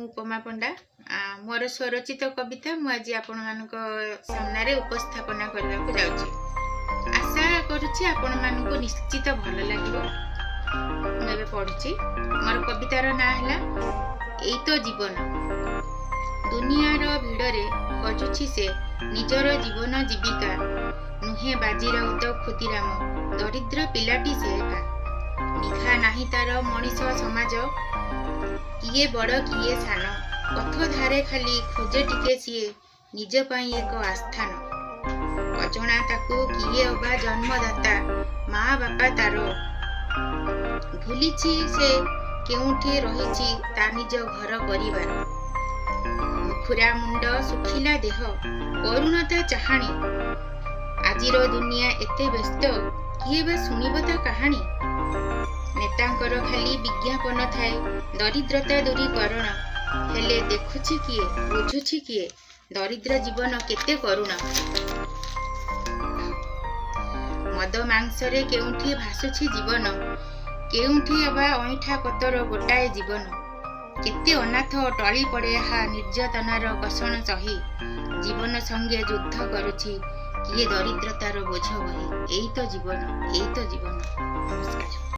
ମୁଁ ଉପମା ପଣ୍ଡା। ମୋର ସ୍ୱରଚିତ କବିତା ମୁଁ ଆଜି ଆପଣମାନଙ୍କ ସାମ୍ନାରେ ଉପସ୍ଥାପନା କରିବାକୁ ଯାଉଛି। ଆଶା କରୁଛି ଆପଣମାନଙ୍କୁ ନିଶ୍ଚିତ ଭଲ ଲାଗିବ। ମୁଁ ଏବେ ପଢୁଛି। ମୋର କବିତାର ନାଁ ହେଲା ଏଇ ତ ଜୀବନ। ଦୁନିଆର ଭିଡ଼ରେ ଖୋଜୁଛି ସେ ନିଜର ଜୀବନ ଜୀବିକା। ନୁହେଁ ବାଜି ରାଉତ, ଖୁଦିରାମ, ଦରିଦ୍ର ପିଲାଟି ସେ ଏକା। ନିଘା ନାହିଁ ତାର ମଣିଷ ସମାଜ, କିଏ ବଡ଼ କିଏ ସାନ। ପଥ ଧାରେ ଖାଲି ଖୋଜେ ଟିକେ ସିଏ ନିଜ ପାଇଁ ଏକ ଆସ୍ଥାନ। ଅଜଣା ତାକୁ କିଏ ଅବା ଜନ୍ମଦାତା ମା ବାପା ତାର। ଭୁଲିଛି ସେ କେଉଁଠି ରହିଛି ତା ନିଜ ଘର ପରିବାର। ମୁଖୁରା ମୁଣ୍ଡ, ଶୁଖିଲା ଦେହ, କରୁଣ ତା ଚାହାଣୀ। ଆଜିର ଦୁନିଆ ଏତେ ବ୍ୟସ୍ତ, କିଏ ବା ଶୁଣିବ ତା କାହାଣୀ? ନେତାଙ୍କର ଖାଲି ବିଜ୍ଞାପନ ଥାଏ ଦରିଦ୍ରତା ଦୂରୀକରଣ। ହେଲେ ଦେଖୁଛି କିଏ, ବୁଝୁଛି କିଏ ଦରିଦ୍ର ଜୀବନ କେତେ କରୁଣ? ମଦ ମାଂସରେ କେଉଁଠି ଭାସୁଛି ଜୀବନ, କେଉଁଠି ଅବା ଅଇଁଠା ପତର ଗୋଟାଏ ଜୀବନ। କେତେ ଅନାଥ ଟଳି ପଡ଼େ ହା ନିର୍ଯାତନାର କଷଣ ସହି। ଜୀବନ ସଙ୍ଗେ ଯୁଦ୍ଧ କରୁଛି କିଏ ଦରିଦ୍ରତାର ବୋଝ ବହି। ଏଇ ତ ଜୀବନ, ଏଇ ତ ଜୀବନ। ନମସ୍କାର।